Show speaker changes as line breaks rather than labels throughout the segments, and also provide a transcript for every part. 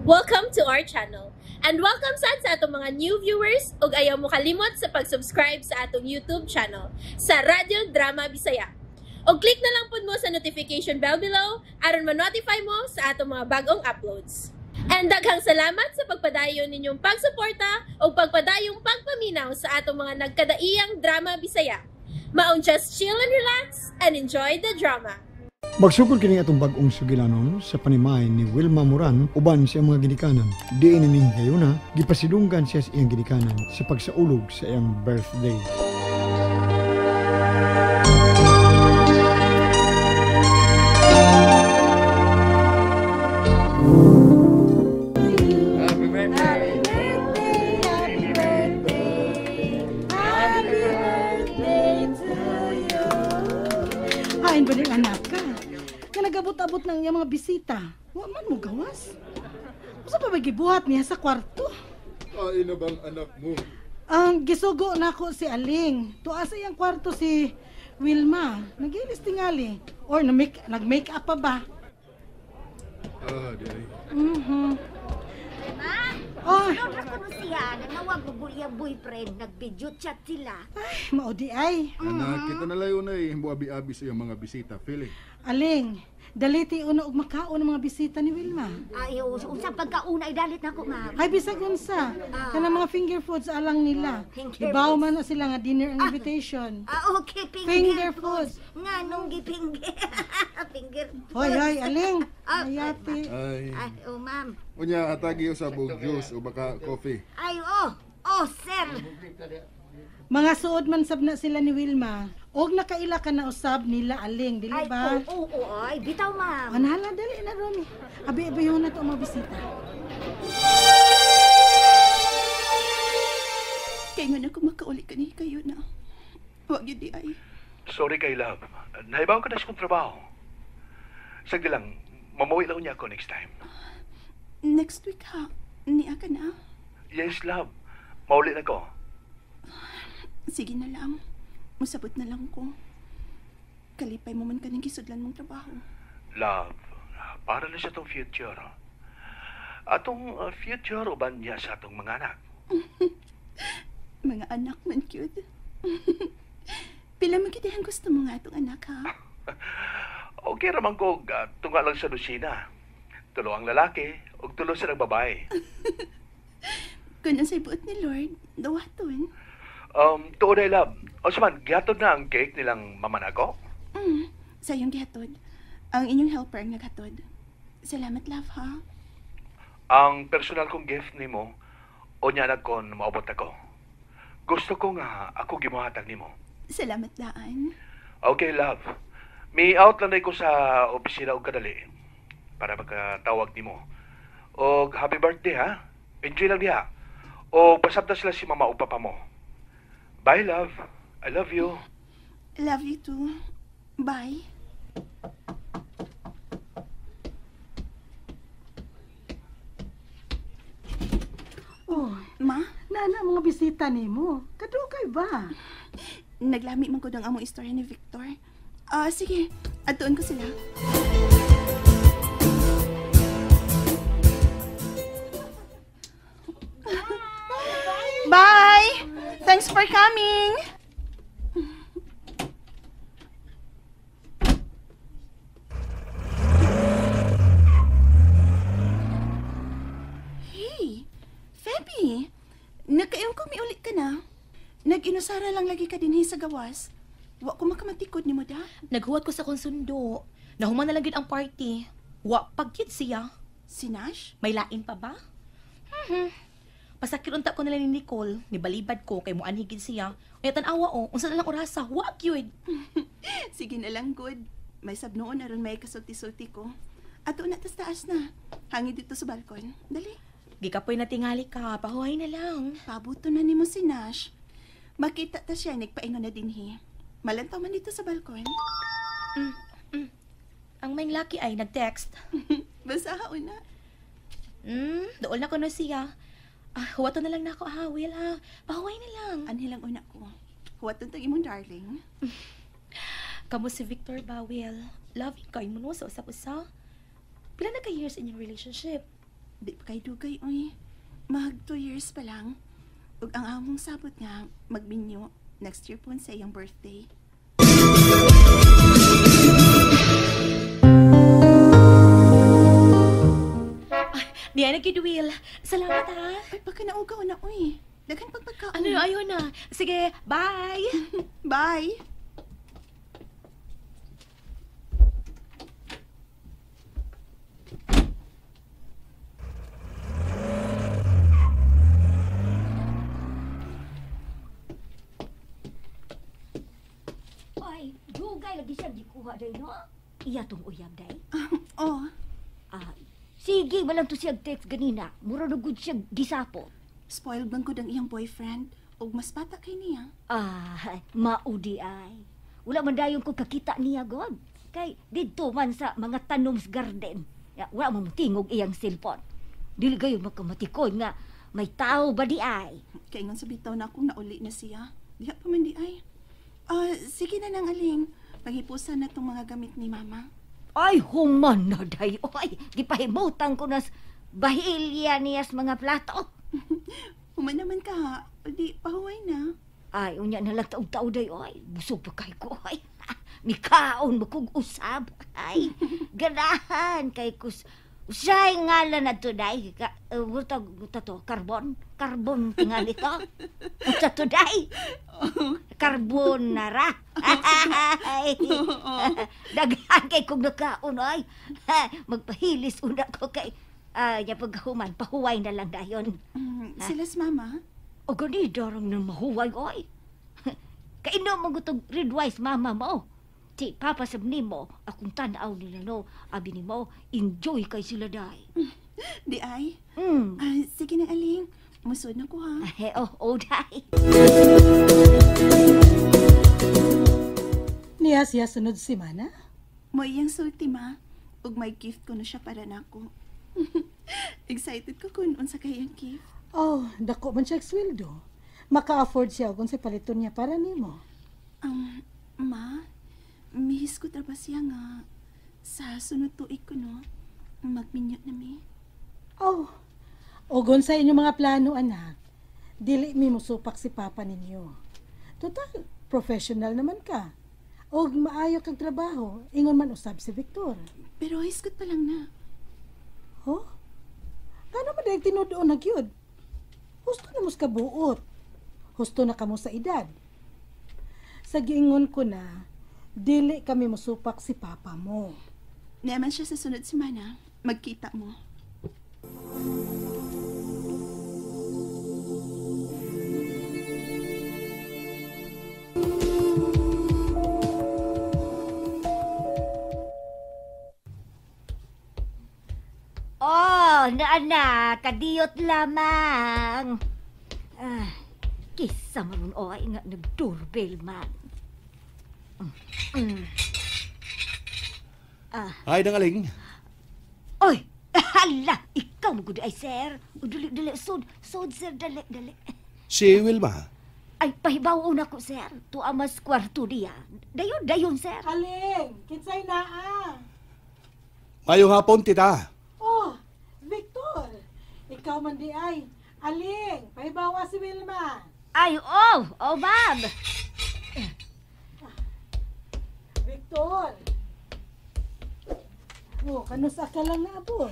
Welcome to our channel. And welcome sad sa atong mga new viewers ug ayaw mo kalimot sa pag-subscribe sa atong YouTube channel sa Radyo Drama Bisaya. Og click na lang pud mo sa notification bell below aron ma-notify mo sa atong mga bagong uploads. And daghang salamat sa pagpadayon ninyong pagsuporta ug pagpadayong pagpaminaw sa atong mga nagkadaiyang drama Bisaya. Maong just chill and relax and enjoy the drama.
Magsugod kini atong bag-ong sugilanon sa panimay ni Wilma Moran uban sa iyang mga ginikanan. Diin ning gayuna, gipasidunggan siya sa iyang ginikanan sa pagsaulog sa iyang birthday.
Happy birthday! Happy birthday! Happy birthday to you!
Hain ba ning anak ka? Nga nagabot-abot ng iyang mga bisita. Wa man mo gawas. Usa pa ba gibuhat niya sa kwarto?
Kain na bang anak mo?
Ang gisugo nako si Aling. Tuwa sa iyang kwarto si Wilma. Nagilis tingali. Or nag-make up pa ba?
Ah, di ay.
Ma,
Oh,
sunod ra kuno siya, nanawag ko iyang boyfriend, nag-video chat sila.
ay, mao di ay.
Anak, kita na layo na eh. Buabi-abi sa iyang mga bisita, Feeling.
Aling, daliti una og makaon ang mga bisita ni Wilma.
Ay, unsa pagkauna ay dalit nako, ma'am.
Ay, bisag unsa. Kanang mga finger foods alang nila.
Finger
Ibaw
foods.
man na sila nga dinner ang invitation.
Ah, okay, finger,
Finger foods.
Nga nung gipinger. Finger foods.
Hoy, hoy, Aling.
Ah,
Ayati.
Ay.
Ay, oh, ma'am.
Unya, atagi usab og juice o baka coffee.
Ay, oh. Oh, sir.
Mga suod man sab na sila ni Wilma. Og nakaila ka na usab nila Aling, dili
Ay,
ba?
oo, oo, ay, bitaw, ma'am.
Anhala, dali na, Romy. Abi-abi na to ang mga bisita.
Kaya nga na kung makauli ka ni kayo na. Huwag yun di ay.
Sorry kay love. Naibaw ka na sa kong trabaho. Sagdi lang, mamuwi lang niya ako next time.
Next week ha. Niya ka na.
Yes, love. Mauli na ko.
Sige na lang. Musabot na lang ko. Kalipay mo man ka ng gisudlan mong trabaho.
Love, para na sa itong future. Atong future uban niya sa atong mga anak.
Mga anak man cute. Pila man kita ang gusto mo nga atong anak ha?
Okay ramang ko, tunga lang sa Lucina. Tulo ang lalaki, ug tulo sa babae.
Kung ang buot ni Lord, dawaton.
Tuod ay love. O man, gihatod na ang cake nilang mama nako.
Sayong gihatod. Ang inyong helper ang naghatod. Salamat, love, ha?
Ang personal kong gift nimo, o niya na kon maabot ako. Gusto ko nga ako gimuhatag nimo.
Salamat, daan.
Okay, love. May out lang ko sa opisina og kadali para makatawag nimo. Og happy birthday ha. Enjoy lang diha. O pasabta sila si mama ug papa mo. Bye, love. I love you.
Love you too. Bye.
Oh,
Ma,
nana mga bisita nimo. Kadugay ba?
naglami man ko ng among istorya ni Victor. Ah, sige. Atuon ko sila. Bye! Thanks for coming! Hey, Feby! Nagkayon ko miuli ka na. Nag-inusara lang lagi ka dinhi sa gawas. Wa ko makamatikod ni mo da.
Naghuwat ko sa konsundo. Nahuman na lang gid ang party. Wa pag gid siya.
Si Nash?
May lain pa ba? Pasakit unta ko nila ni Nicole. Nibalibad ko kay muanhi gid siya. Unya tan-awa o, unsa na lang orasa, wa gyud.
Sige na lang, good. May sabnoon aron may kasulti-sulti ko. Ato na tas taas na. Hangin dito sa balkon. Dali.
Gikapoy na tingali ka, pahuhay na lang.
Pabuto na nimo si Nash. Makita ta siya nagpaingon na dinhi. Malantaw man dito sa balkon.
Ang may laki ay nag-text.
Basta una.
Dool na ko na siya. Ah, huwato na lang na ako, ha, Will, ha. Pahuway na lang.
Anhilang una ko. Huwaton tang imong darling.
Kamo si Victor ba, Will? Loving kayo mo no sa usap-usa. Pila na ka years in your relationship?
Di pa kay dugay, uy. Mag 2 years pa lang. Ug ang among sabot nga, magbinyo next year po sa iyang birthday.
Diyan na gid, Will. Salamat ha.
Ay, baka naugaw na, uy. Daghan pagpagkaon.
Ano, ayun na. Sige, bye.
Bye!
Ay, dugay lagi siya gikuha day no. Iya tong uyab day.
Oh,
Ah, sige, walang to siya text ganina. Mura na gud siya gisapot.
Spoiled bang gud ang iyang boyfriend? Ug mas bata kay niya.
Ah, maudi ay. Wala man dayon ko kakita niya god. Kay didto man sa mga tanom sa garden. Ya, wala man tingog iyang cellphone. Dili gayon makamatikoy nga may tao ba di ay.
Kaingon sa bitaw na akong nauli na siya. Diha pa man di ay. Ah, sige na nang aling. Paghipusan na tong mga gamit ni mama.
Ay, human na day. Oy, gipahimutan ko nas bahilya niyas mga plato.
Human naman ka ha. O di, pahuway na.
Ay, unya na lang taog-taog day. Oy, busog pa kay ko. Ay, mikaon makug usab. Ay, ganahan kay kus. Usay ngalan na to day. Ka, uh, to, karbon. Karbon tingali to. Unsa to day? Carbonara. Ay, daghan kay kong nakaon ay. Magpahilis una ko kay nya pagkahuman pahuway na lang dayon.
Silas mama.
O gani darang na mahuway oy. Kainom mo gutog red wise mama mo. Ti papa sab nimo akong tan-aw nila no. Abi nimo enjoy kay sila day.
Di ay.
Mm.
Ah, sige na aling. Musod na ko ha.
Ay, oh, oh day.
Niya siya sunod semana?
Mo iyang sulti ma. Ug may gift ko na siya para nako. Excited ko kun unsa kay ang gift.
Oh, dako man siya sweldo. Maka-afford siya kung sa paliton niya para nimo.
Ma, mihis ko ba siya nga sa sunod tuig ko no, magminyo na mi.
Oh, ugon sa inyong mga plano, anak. Dili mi musupak si papa ninyo. Total, professional naman ka. Og maayo kang trabaho, ingon man usab si Victor.
Pero hiskot pa lang na.
Huh? Kano man dahil tinudoon na gyud? Husto na mos kabuot. Husto na kamo sa edad. Sa giingon ko na, dili kami musupak si papa mo.
Naman siya sa sunod semana, magkita mo.
Oh, na kadiyot lamang. Ah, kisa maron oy nga nag-doorbell man. Mm. Ah,
Ay, nangaling.
oy, hala, ikaw mo gud ay sir. Dali dali sod, sod sir dali dali.
Si Wilma.
Ay pahibaw na ko sir. Tuwa mas kwarto diya. Dayon dayon sir.
Aling, kinsay naa?
Mayong hapon, tita.
Oh, Victor, ikaw man di ay. Aling, pahibawa si Wilma.
Ay, oh, oh ma'am.
Victor. Oh, kanusa ka lang naabot?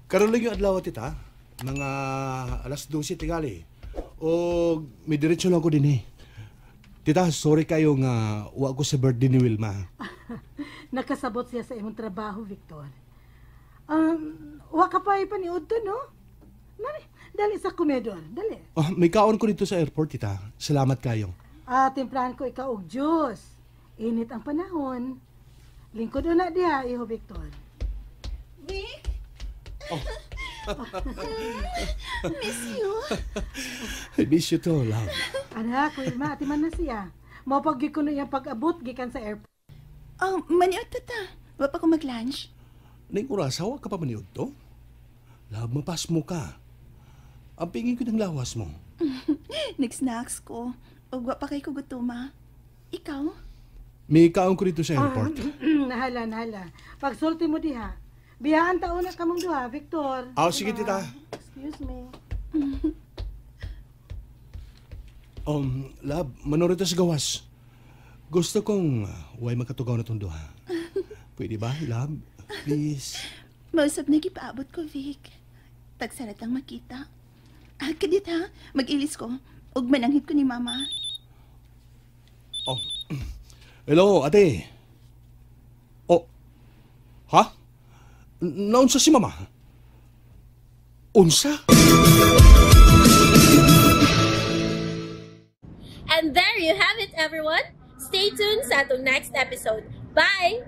Karon lang yung adlaw, tita. Mga 12:00 tingali. O may diretso lang ko din eh. Tita, sorry kayo nga wa ko sa birthday ni Wilma.
Nakasabot siya sa imong trabaho, Victor. Wa ka pa ipaniud to, no? Dali, dali sa komedor, dali.
Oh, may kaon ko dito sa airport, tita. Salamat kayo.
Ah, timplahan ko ikaw og juice. Init ang panahon. Lingkod na diha, iho Victor.
Vic?
Oh.
Miss you.
I miss you too, love.
Anak, Wilma, atiman na siya. Mapag ko na iyang pag-abot gikan sa airport.
Oh, maniod ta ta. Wa pa ko mag-lunch.
Ning orasa, wa ka pa maniod to? Love, mapas mo ka. Ang pingin ko ng lawas mo.
Nag-snacks ko. Ug wa pa kay ko gutuma. Ikaw?
May kaon ko dito sa airport.
Nahala, nahala. Pagsulti mo diha, Biyaan taon na kamong duha, Victor.
Ah, sige, tita.
Excuse me.
Love, manurot ta sa gawas. Gusto kong way makatugaw na tong duha. Pwede ba, love? Please.
Mausap na gipaabot ko, Vic. Tagsarat lang makita. Ah, kadit ha, mag-ilis ko. Ug mananghid ko ni Mama.
Oh. Hello, ate. Oh. Ha? Naunsa si Mama? Unsa?
And there you have it, everyone. Stay tuned sa atong next episode. Bye!